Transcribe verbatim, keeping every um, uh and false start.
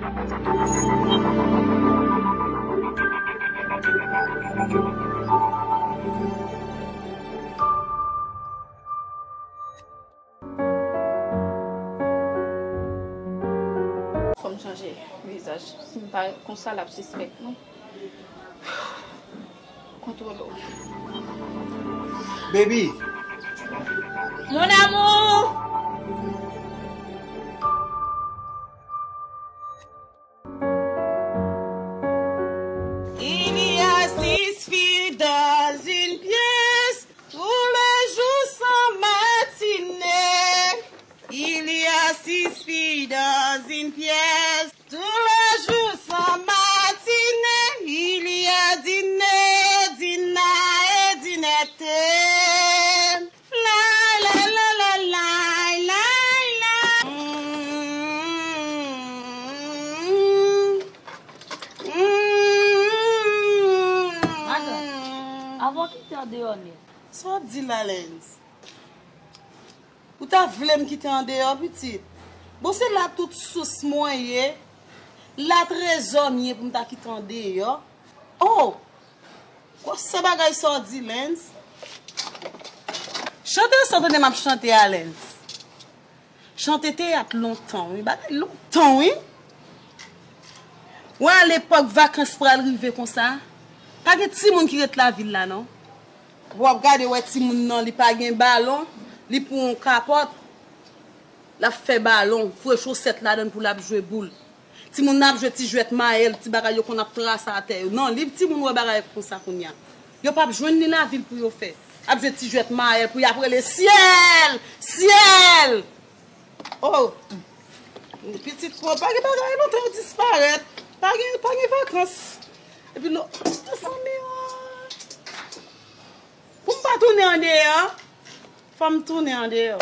Fò m chanje vizaj. Si m pa konsa, l ap sispèk mwen. Kontwole w. Baby. Mon amour. Il y a six filles dans une pièce, tous les jours sont matinés. Il y a six filles dans une pièce, tous les jours sont matinés. Il y a dîner, dîner et dinette. Lay, lay, lay, lay, lay, lay, lay. Madanm, avan w kite andeyò nèt. Sa w ap di la, Lens? Ou ta vle m kite andeyò, pitit? Bon, se la tout sous mwen ye. La trezò m ye pou m ta kite andeyò. Oh! Kwa sa bagay sa w di, Lens? Chante sa w tande m ap chante a, Lens. Chante teyat lontan, wi. Bagay lontan, wi. Wè, alepòk vakans pral rive konsa, pa gen timoun ki ret lavil la, non. W ap gade, wè timoun nan, li pa gen balon, li pran yon kapòt, l ap fè balon, foure chosèt ladann pou l ap jwe boul. Timoun nan ap jwe ti jwèt mayèl, ti bagay yo konn ap trase atè yo. Non, li timoun wè bagay konsa kounye a. Yo p ap jwenn ni lavil pou yo fè. Ap jwe ti jwèt mayèl pou y ap rele syèl! Syèl! Oh! Pitit pran, pa gen bagay lontan yo disparèt. Pa gen, pa gen vakans. Epi nou, tout fanmi yo. Pou m pa tounen andeyò, fò m tounen andeyò.